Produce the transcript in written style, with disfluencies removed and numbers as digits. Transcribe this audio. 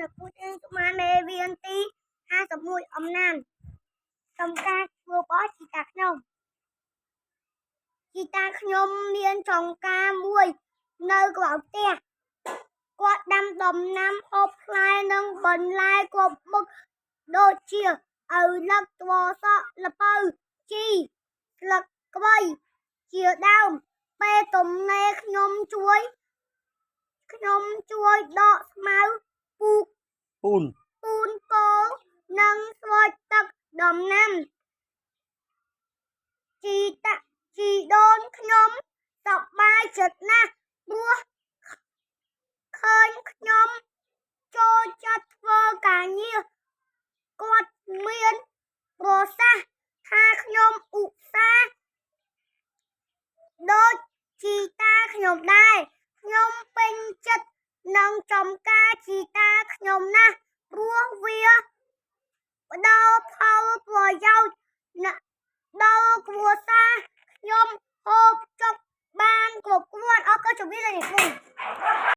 អ្នកពូជអឹងស្មានមេរៀនទី51អំណានសំការធ្វើបោះជីតាខ្ញុំជីតាខ្ញុំមានចង្ការមួយនៅក្រៅផ្ទះគាត់ដាំដំណាំហូបផ្លែនិងបន្លែគ្រប់មុខដូចជាឪឡឹកត្វសក់ល្ពៅជីស្លឹកក្បីជាដើមពេលទំនេរខ្ញុំជួយ ខ្ញុំជួយដកស្មៅពូក ពូន ពូនគោនិងស្រោចទឹកដំណាំជីតាជីដូនខ្ញុំសប្បាយចិត្តណាស់ព្រោះឃើញខ្ញុំចូលចិត្តធ្វើការងារគាត់មានប្រសាសន៍ថាខ្ញុំឧស្សាហ៍ដូចជីតាខ្ញុំដែរខ្ញុំពេញចិត្តនឹងចំការជីតាខ្ញុំណាស់ព្រោះវាផ្ដល់ផលប្រយោជន៍ណាស់ដល់គ្រួសារខ្ញុំហូបចុកបានគ្រប់គ្រាន់អរគុណជំរាបលាអ្នកគ្រូ។